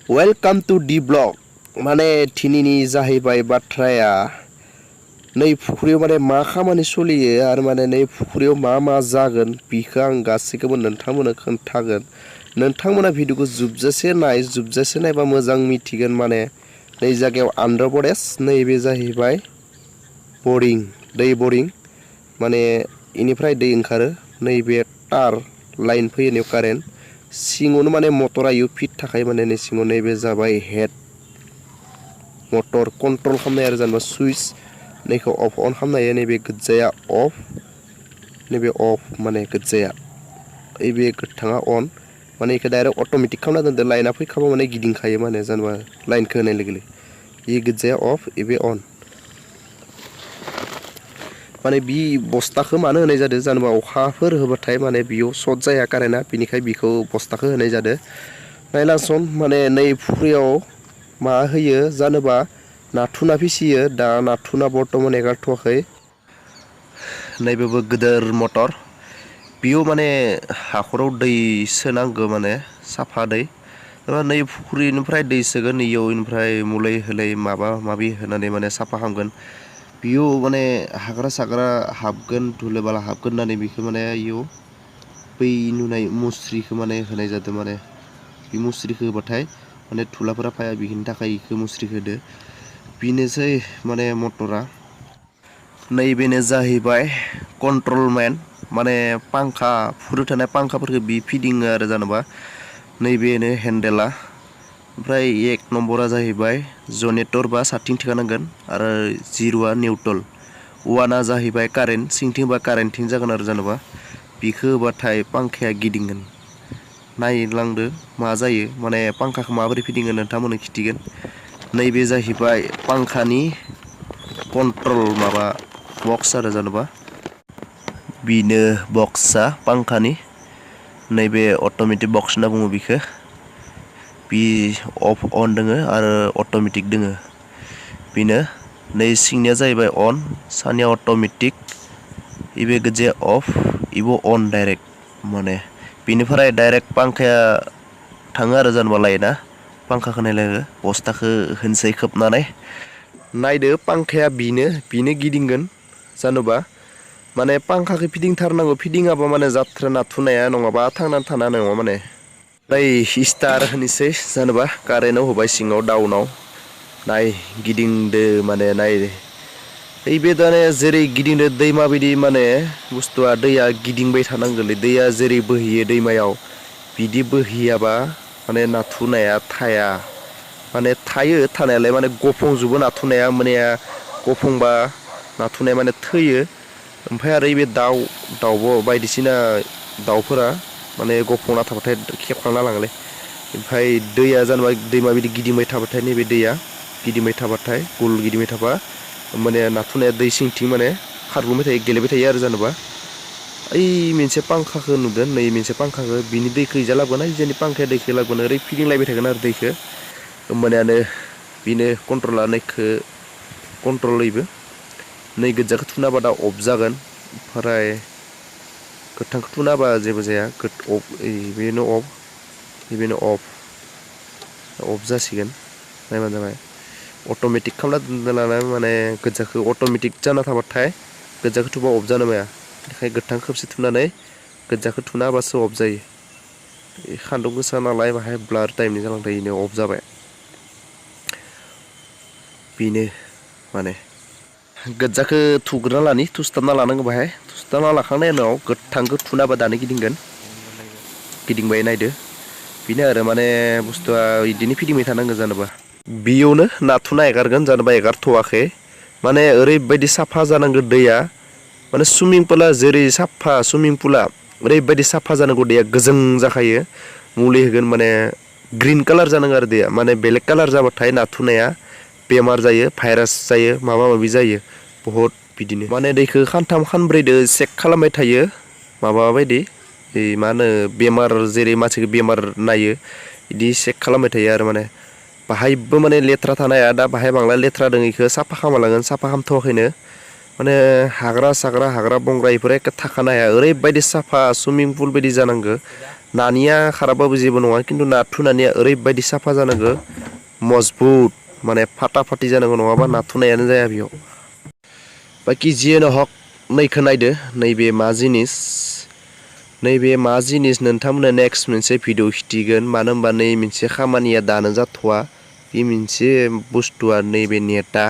Welcome to D blog माने दिनैनि जाहैबाय बाथ्राया नै फुख्रियाव माने मा खामानि सोलियो आरो माने नै फुख्रियाव मा जागोन बिखौ आं गासैखौबो नोंथांमोननो खोन्थागोन। नोंथांमोना भिडिअखौ जोबजासे नायबा मोजां मिथिगोन। माने नै जायगायाव आन्ध्र प्रदेश नैबे जाहैबाय बरिं दै बरिं माने इनिफ्राय दै ओंखारो नैबे तार लाइन फैयो कारेन्ट सिङावनो माने मटरा इउ फिट थाखाय माने नै सिङाव नैबे जाबाय हेड मटर कन्ट्रल खालामनाय आरो जेनेबा सुइच नैखौ अफ अन खालामनाय नैबे गोज्जाया अफ नैबे अफ माने गोज्जाया बे गोथाङा अन माने इखौ डाइरेक्ट अट'मेटिक खालामना दोनदो लाइना फैखाबा माने गिदिंखायो माने जेनेबा लाइनखौ होनाय लोगो लोगो बे गोज्जाया अफ बे अन माने बि बस्थाखौ मानो होनाय जादों जेनेबा अखाफोर होबाथाय माने बियाव सर्ट जाया कारेन्टआ बिनिखाय बिखौ बस्थाखौ होनाय जादों। नायलासन माने नै फुख्रियाव मा होयो जानोबा नाथुना फिसियो दा नाथुना बर्तमान एगारथ'वाखै नैबेबो गोदोर मटर बियो माने हाखराव दै सोनांगौ माने साफा दै नै फुख्रिनिफ्राय दै सोगोन इयाव इनिफ्राय मुलि होलाय माबा माबि होनानै माने साफा खालामगोन बियो माने हाग्रा साग्रा हाबगोन धुलो बाला हाबगोन होननानै बेखौ माने इयाव बै नुनाय मुस्रिखौ माने होनाय जादों। माने बे मुस्रिखौ होबाथाय माने धुलाफोरा फाया बिनि थाखाय इखौ मुस्रिखौ होदो बेनोसै माने मटरा नैबेनो जाहैबाय कन्ट्रलमेन माने पांखा फुरो थानाय पांखाफोरखौ बि फिदिङो आरो जेनेबा नैबेनो हेन्देला ओमफ्राय एक नम्बरा जाहैबाय जनेटर बा साथिं थिखानांगोन आरो जिर'आ निउट्रल वाना जाहैबाय कारेन्ट सिंथिंबा कारेन्टथिं जागोन आरो जेनेबा बिखौ होबाथाय पांखाया गिदिंगोन। नायलांदो मा जायो माने पांखाखौ माबोरै फिदिङो नोंथांमोननो खिथिगोन। नैबे जाहैबाय पांखानि कन्ट्रल माबा बक्स आरो जेनेबा बिनो बक्सआ पांखानि नैबे अट'मेटिक बक्स होनना बुङो बिखौ बि अफ अन दोङो आरो अट'मेटिक दोङो बेनो नै सिंनिया जाहैबाय अन सानिया अट'मेटिक इबे गोजे अफ इबो अन डाइरेक्ट माने बिनिफ्राय डाइरेक्ट पांखाया थाङो आरो जेनेबा लाइना पांखाखौ नायलाङो बस्थाखौ होनसै खोबनानै नायदो पांखाया बिनो गिदिंगोन जानोबा माने पांखाखौ फिदिंथारनांगौ फिदिङाबा माने जाथ्रा नाथुनाया नङाबा थांनानै थानो नङा माने ओइ स्टार होनोसै जानोबा कारेन्टआव होबाय सिङाव डाउनाव नाय गिदिंदो माने नाय बे दाने जेरै गिदिंदो दैमा बायदि माने बुस्थुआ दैया गिदिंबाय थानांगोनलै दैया जेरै बोहैयो दैमायाव बिदि बोहैयाबा माने नाथुनाया थाया माने थायो थानायालाय माने गफंजोबो नाथुनाया माने गफंबा नाथुनाया माने थैयो ओमफ्राय आरो बे दाउब' बायदिसिना दाउफोरा माने गफंना थाबाथाय खेबखांना लाङोलै ओमफ्राय दैया जेनेबा दैमा बिदि गिदिंबाय थाबाथाय नैबे दैया गिदिंबाय थाबाथाय गुल गिदिंबाय थाबा माने नाथुनाया दै सिंथिं माने खारबोबाय थायो गेलेबाय थायो आरो जेनेबा ओइ मोनसे पांखाखौ नुदों नै मोनसे पांखाखौ बिनि दैखौ इजा लाबोनाय जोंनि पांखाया दैखौ लाबोनो ओरै फिदिंलायबाय थागोन आरो दैखौ होमबानियानो बेनो कन्ट्रला नैखौ कन्ट्रलैबो नै गोज्जाखौ थुना दा अफ जागोन ओमफ्राय गोथांखौ थुना होबा जेबो जाया बेनो अफ जासिगोन नायबानो जाबाय अट'मेटिक खालामना दोननानै माने गोज्जाखौ अट'मेटिक जाना थाबाथाय गोज्जाखौ थुबा अफ जानो हाया बेनिखायनो गोथां खोबसे थुनानै गोज्जाखौ थुना होबासो अफ जायो। सान्दुं गोसा नालाय बाहाय ब्लार टाइमनि जालांदों इनो अफ जाबाय बेनो माने गोज्जाखौ थुग्रोना लानि थुसथाबना लानांगौ बाहाय थुसथाबना लाखांनायनि उनाव गोथांखौ थुनाबा दानो गिदिंबाय नायदो बेनो आरो माने बुस्थुआ बिदिनो फिदिंबाय थानांगौ जानोबा बियावनो नाथुना एगारगोन जानोबा एगारथ'वाखै माने ओरैबायदि साफा जानांगौ दैया माने सुइमिं पुला जेरै साफा सुइमिं पुला ओरैबायदि साफा जानांगौ दैया गोजों जाखायो मुलि होगोन माने ग्रिन कालार जानांगौ आरो दैया माने बेलेग कालार जाबाथाय नाथुनाया बेमार जायो भाइरास जायो माबा माबि जायो बहुद बिदिनो माने दैखौ खानथाम खानब्रैदो चेक खालामबाय थायो माबा बायदि मा होनो बेमार जेरै मानसिखौ बेमार नायो बिदि चेक खालामबाय थायो आरो माने बाहायबो माने लेथ्रा थानाया दा बाहाय बांला लेथ्रा दङ इखौ साफा खालामलांगोन साफा खालामथ'वाखैनो माने हाग्रा बंग्रा इफोर एखे थाखानो हाया ओरैबायदि साफा सुइमिं पुल बायदि जानांगौ नानिया खाराबाबो जेबो नङा खिन्थु ना थुनानिया ओरैबायदि साफा जानांगौ मजबुत माने फाटा फाटि जानांगौ नङाबा ना थुनायानो जाया बेयाव बाखि जियानो हक नैखौ नायदो नैबे मा जिनिस नोंथांमोना नेक्स्ट मोनसे भिडिअ खिथिगोन मानो होनबा नै मोनसे खामानिया दानो जाथ'वा बे मोनसे बुस्थुआ नैबे नेटा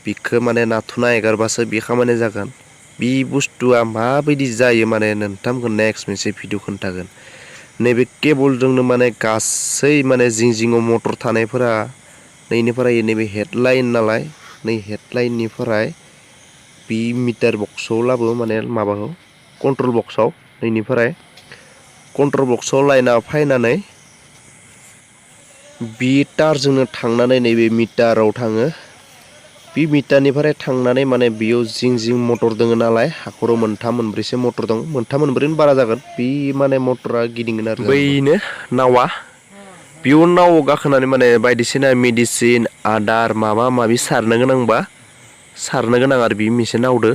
बिखौ माने नाथुना एगारबासो बे खामानिया जागोन बे बुस्थुआ माबायदि जायो माने नोंथांमोनखौ नेक्स्ट मोनसे भिडिअ खोन्थागोन नैबे केबलजोंनो माने गासै माने जिं जिङाव मटर थानायफोरा नैनिफ्राय नैबे हेडलाइन नालाय नै हेडलाइननिफ्राय बे मिटार बक्सआव लाबो माने माबाखौ कन्ट्रल बक्सआव नैनिफ्राय कन्ट्रल बक्सआव लाइना फैनानै बे तारजोंनो थांनानै नैबे मिटाराव थाङो बे मिटारनिफ्राय थांनानै माने बेयाव जिं जिं मटर दङ नालाय हाखराव मोनथाम मोनब्रैसो मटर दं मोनथाम मोनब्रैनि बारा जागोन बे माने मटरा गिदिंगोन आरो बैनो नावा बेयाव नावआव गाखोनानै माने बायदिसिना मेडिसिन आदार माबा माबि सारनो गोनांबा सारनो गोनां आरो बे मोनसे नावदो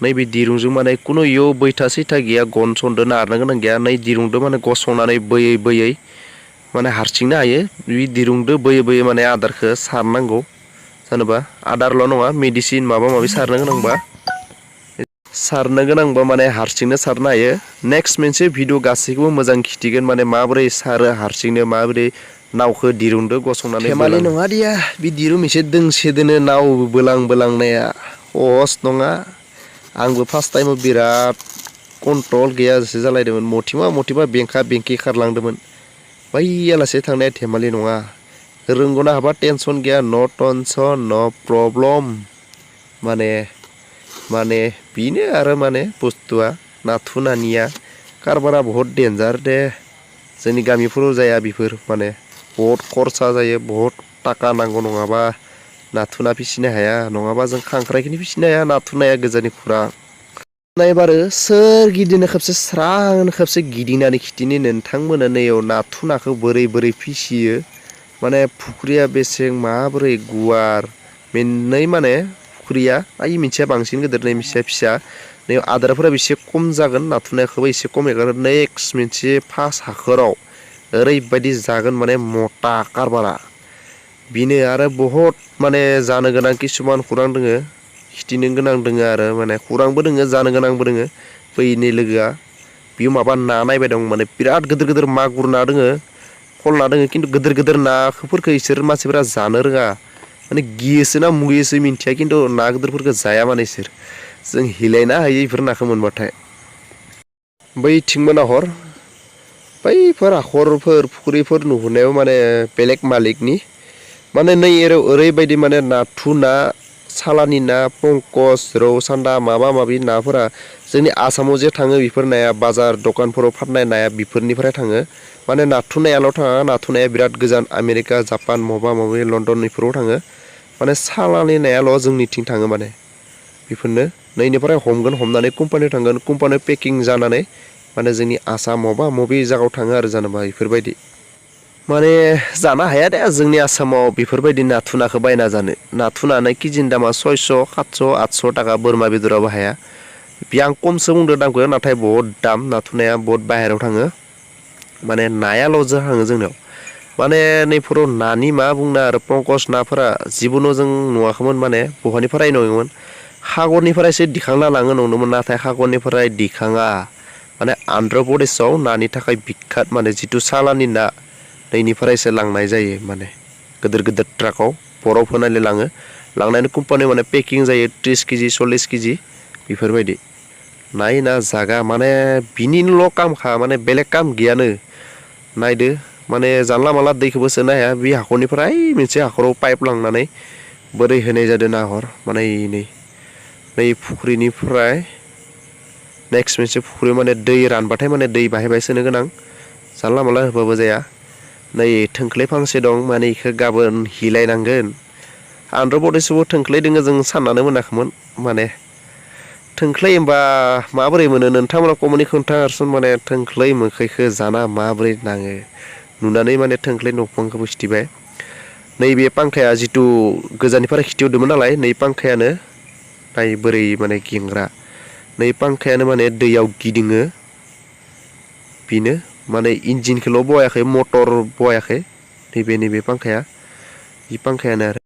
नैबे दिरुंजों माने खुनु इयाव बैथा सैथा गैया गन सनदो नारनो गोनां गैया नै दिरुंदो माने गसंनानै बोयै माने हारसिंनो हायो बे दिरुंदो बोयै माने आदारखौ सारनांगौ जेनेबा आदारल' नङा मेडिसिन माबा माबि सारनो गोनांबा माने हारसिंनो सारनो हायो नेक्स्ट मोनसे भिडिअ गासैखौबो मोजां खिथिगोन माने माबोरै सारो हारसिंनो माबोरै नावखौ दिरुंदो गसंनानै फेमालि नङा दिया बे दिरुं मोनसे दोंसेदोनो नाव बोलांनाया सहस नङा आंबो फार्स्ट टाइमाव बिराद कन्ट्रल गैयाजासे जालायदोंमोन मथिबा बेंखा बेंखि खारलांदोंमोन बैयालासे थांनाया धेमालि नङा रोंगौना हाबा टेनसन गैया न' टेनसन न' प्रब्लेम माने बेनो आरो माने बुस्थुआ नाथुनानिया कारबारा बहुत डेन्जार दे जोंनि गामिफोराव जाया बेफोर माने बहुत खरसा जायो बहुत थाखा नांगौ नङाबा नाथुना फिसिनो हाया नङाबा जों खांख्राइखौनो फिसिनो हाया नाथुनाया गोजाननि खुरा नायबारो सोरगिदिंनो खेबसे गिदिंनानै खिथिनि नोंथांमोना नैयाव नाथुनाखौ बोरै फिसियो माने फुख्रिया बेसें माबोरै गुवार मोननै माने फुख्रिया ओइ मोनसेया बांसिन गिदिर नै मोनसेया फिसा नै आदारफोरा एसे खम जागोन नाथुनायखौबो एसे खम एगारो नेक्स्ट मोनसे फार्स्ट हाखराव ओरैबायदि जागोन माने मटा कारबारा बेनो आरो बहुत माने जानो गोनां किसुमान खौरां दोङो खिथिनो गोनां दोङो आरो माने खौरांबो दोङो जानो गोनांबो दोङो बैनि लोगोआ बेयो माबा ना नायबाय दं माने बिराद गिदिर मागुर ना दोङो खल ना दोङो खिन्थु गिदिर नाफोरखौ इसोर मानसिफोरा जानो रोङा माने गियोसो ना मुयोसो मिन्थिया खिन्थु ना गिदिरफोरखौ जाया माने इसोर जों हिलायना हायो बेफोर नाखौ मोनबाथाय बैथिंबो नाहर बैफोर हाखरफोर फुख्रिफोर नुहुरनायाव माने बेलेग मालिकनि माने नै ओरैबायदि माने नाथुना सालानि ना पंकज रौ सान्दा माबा माबि नाफोरा जोंनि आसामाव जे थाङो बेफोर नाया बाजार दखानफोराव फाननाय नाया बेफोरनिफ्राय थाङो माने नाथुनायाल' थाङा नाथुनाया बिराद गोजान आमेरिका जापान माबा माबि लण्डन बेफोराव थाङो माने सालानि नायाल' जोंनिथिं थाङो माने बेफोरनो नैनिफ्राय हमनानै कम्पानियाव थांगोन कम्पानियाव पेकिं जानानै माने जोंनि आसाम माबा माबि जायगायाव थाङो आरो जेनेबा बेफोरबायदि माने जानो हाया दे जोंनि आसामाव बेफोरबायदि नाथुनाखौ बायना जानो नाथुनानै केजिनि दामा 600 700 800 थाखा बोरमा बेदराबो हाया बे आं खमसो बुंदो दामखौ नाथाय बहुत दाम नाथुनाया बहुत बाहेरायाव थाङो माने नायाल' थाङो जोंनियाव माने नैफोराव नानि मा बुंनो आरो पंकज नाफोरा जिबनाव जों नुवाखैमोन माने बहानिफ्राय नुयोमोन हागरनिफ्रायसो दिखांना लाङो नंदोंमोन नाथाय हागरनिफ्राय दिखाङा माने आन्ध्र प्रदेशआव नानि थाखाय बिखात माने जिथु सालानि ना नैनिफ्रायसो लांनाय जायो माने गिदिर ट्राकाव बरफ होनानै लांनायनि कम्पानियाव माने पेकिं जायो 30 केजि 40 केजि बेफोरबायदि नाय ना जागा माने बिनिल' कामखा माने बेलेग काम गैयानो नायदो माने जानला मानला दैखौबो सोनो हाया बे हाखरनिफ्राय मोनसे हाखराव पाइप लांनानै बोरै होनाय जादों नाहर माने नै फुख्रिनिफ्राय नेक्स्ट मोनसे फुख्रियाव माने दै रानबाथाय माने दै बाहाय सोनो गोनां जानला मानला होबाबो जाया नै थोंख्ले फांसे दं माने इखौ गाबोन हिलायनांगोन आन्ध्र प्रदेशआवबो थोंख्ले दोङो जों साननानै मोनाखैमोन माने थोंख्लै होमबा माबोरै मोनो नोंथांमोना कमेन्टनि खोन्थाहरसन माने थोंख्लै मोखैखो जाना माबोरै नाङो नुनानै माने थोंख्लै दंफांखौबो खिथिबाय नैबे पांखाया जिथु गोजाननिफ्राय खिथिहरदोंमोन नालाय नै पांखायानो नाय बोरै माने गिंग्रा नै पांखायानो माने दैयाव गिदिङो बेनो माने इन्जिनखौल' बयाखै मटर बयाखै नैबे पांखाया बे पांखायानो आरो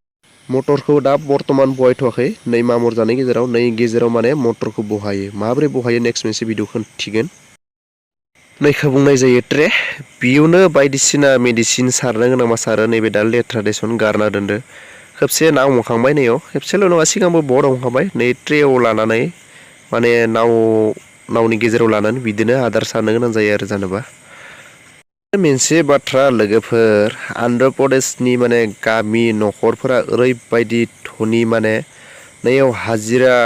मटरखौ दा बर्तमान बहायथ'वाखै नै मामर जानाय गेजेराव माने मटरखौ बहायो माबोरै बहायो नेक्स्ट मोनसे भिडिअ खिन्थिगोन नैखौ बुंनाय जायो ट्रे बेयावनो बायदिसिना मेडिसिन सारनो गोनांबा सारो नैबे दा लेथ्रा देसन गारना दोनदो खेबसे ना हमखांबाय नैयाव खेबसेल' नङा सिगांबो बहुद हमखांबाय नै ट्रेयाव लानानै माने नावनि गेजेराव लानानै बिदिनो आदार सारनो गोनां जायो आरो जानोबा मोनसे बाथ्रा लोगोफोर आन्ध्र प्रदेशनि माने गामि न'खरफोरा ओरैबायदि धनि माने नैयाव हाजिरा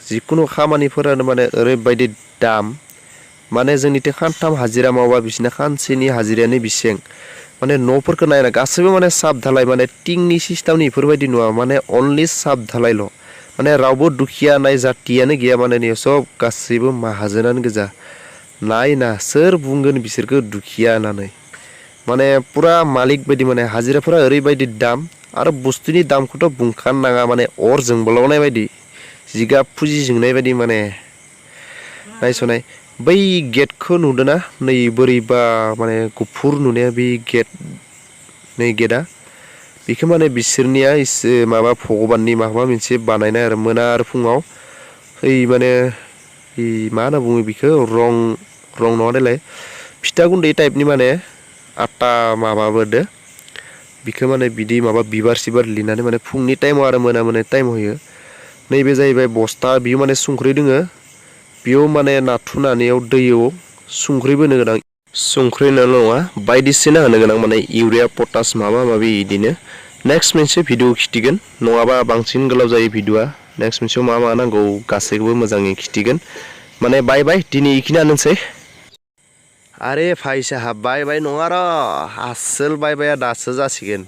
जिखुनु खामानिफोरानो माने ओरैबायदि दाम माने जोंनिथिं खानथाम हाजिरा मावबा बिसिना खानसेनि हाजिरायानो बेसें माने न'फोरखौ नायना गासैबो माने साब धालाय माने टिंनि सिस्टेमनि बेफोरबायदि नङा माने अनलि साब धालायल' माने रावबो दुखिया नाय जातियानो गैया माने नैयाव सब गासैबो माहाजोनानो गोजा नायना सोर बुंगोन बिसोरखौ दुखिया होननानै माने पुरा मालिक बायदि माने हाजिराफोरा ओरैबायदि दाम आरो बुस्थुनि दामखौथ' बुंखानो नाङा माने अर जोंब्लावनाय बायदि जिगाब फुजि जोंनाय बायदि माने नायस'नाय बै गेटखौ नुदोंना नै बोरैबा माने गुफुर नुनाया बे गेट नै गेटआ बेखौ माने बिसोरनिया माबा भगबाननि माबा मोनसे बानायनाय आरो मोना आरो फुङाव ओइ माने मा होनना बुङो बेखौ रं नङा देलाय फिथा गुन्दै टाइपनि माने आटा माबाबोदो बिखौ माने बिदि माबा बिबार सिबार लिरनानै माने फुंनि टाइमाव आरो मोना टाइमाव होयो नैबे जाहैबाय बस्था बियो माने संख्रि दोङो बेयाव माने नाथुनानैयाव दैयाव संख्रिबो होनो गोनां संख्रि नङा बायदिसिना होनो गोनां माने इउरिया पटास माबा माबि इदिनो नेक्स्ट मोनसे भिडिअ खिथिगोन नङाबा बांसिन गोलाव जायो भिडिअआ नेक्स्ट मोनसेयाव मा नांगौ गासैखौबो मोजाङै खिथिगोन माने बाय दिनै इखिनियानोसै आरे भाई साहाब बाय नङा र' आसोल बायबाया दासो जासिगोन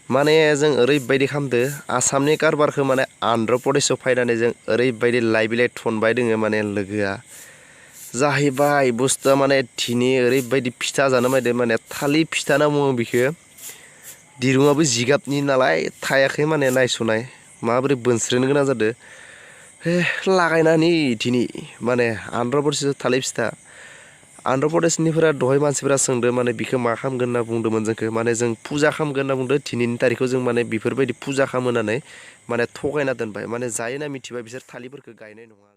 माने जों ओरैबायदि खालामदो आसामनि कारबारखौ माने आन्ध्र प्रदेशआव फैनानै जों ओरैबायदि लाइ बिलाइ थनबाय दोङो माने लोगोआ जाहैबाय बुस्थुआ माने दिनै ओरैबायदि फिथा जानो मायदो माने थालिर फिथा होनना बुङो बिखौ दिरुङाबो जिगाबनि नालाय थायाखै माने नायस'नाय माबोरै बोनस्रोनो गोनां जादो लागायनानै दिनै माने आन्ध्र प्रदेशआव थालिर फिथा आन्ध्र प्रदेशनिफोरा दहाय मानसिफोरा सोंदो माने बिखौ मा खालामगोन होनना बुंदोंमोन जोंखौ माने जों फुजा खालामगोन होनना बुंदो दिनैनि तारिखखौ जों माने बेफोरबायदि फुजा खालामो होननानै माने थगायना दोनबाय माने जाय होनना मिथिबाय बिसोर थालिरफोरखौ गायनाय नङा